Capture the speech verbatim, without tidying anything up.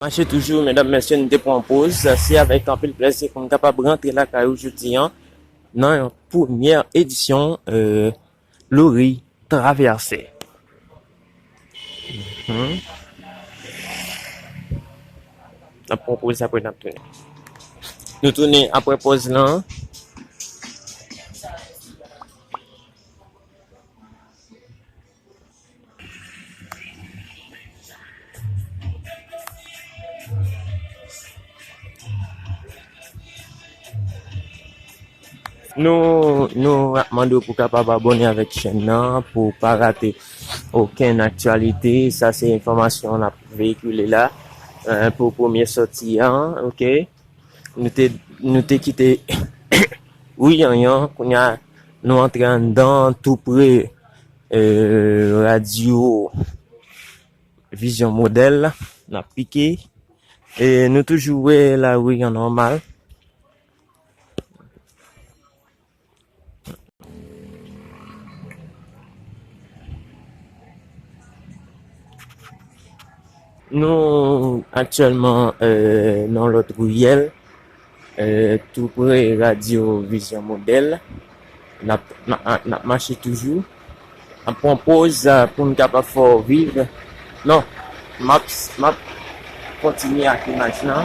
Mache toujou, medam, mesye, nou te pran poz. Se avèk anpil plezi pou m kapab rantre lakay ou jodi a nan yon premyè edisyon, euh, Louri Travèse. Mhm. N ap pran poz, apre n ap tounen. Nou tounen apre poz lan. Nou, nou ap mande w pou w kapab abòne avèk chèn nan, pou w pa rate okenn aktyalite. Sa se enfòmasyon n ap veyikile la, euh, pou premye sòti a, oke? Nou te, nou te kite Wi Yanyan, kounye a nou antre anndan tou pre, euh, radyo Vizyon Modèl, n ap pike. E nou toujou wè lari an nòmal. Nou aktyèlman, euh, nan lòt riyèl, euh, tou pre radyo Vizyon Modèl. N ap, n ap, n ap mache toujou. N ap pran poz, euh, pou n kapab fè w viv. Non, m ap, m ap kontinye ak imaj lan.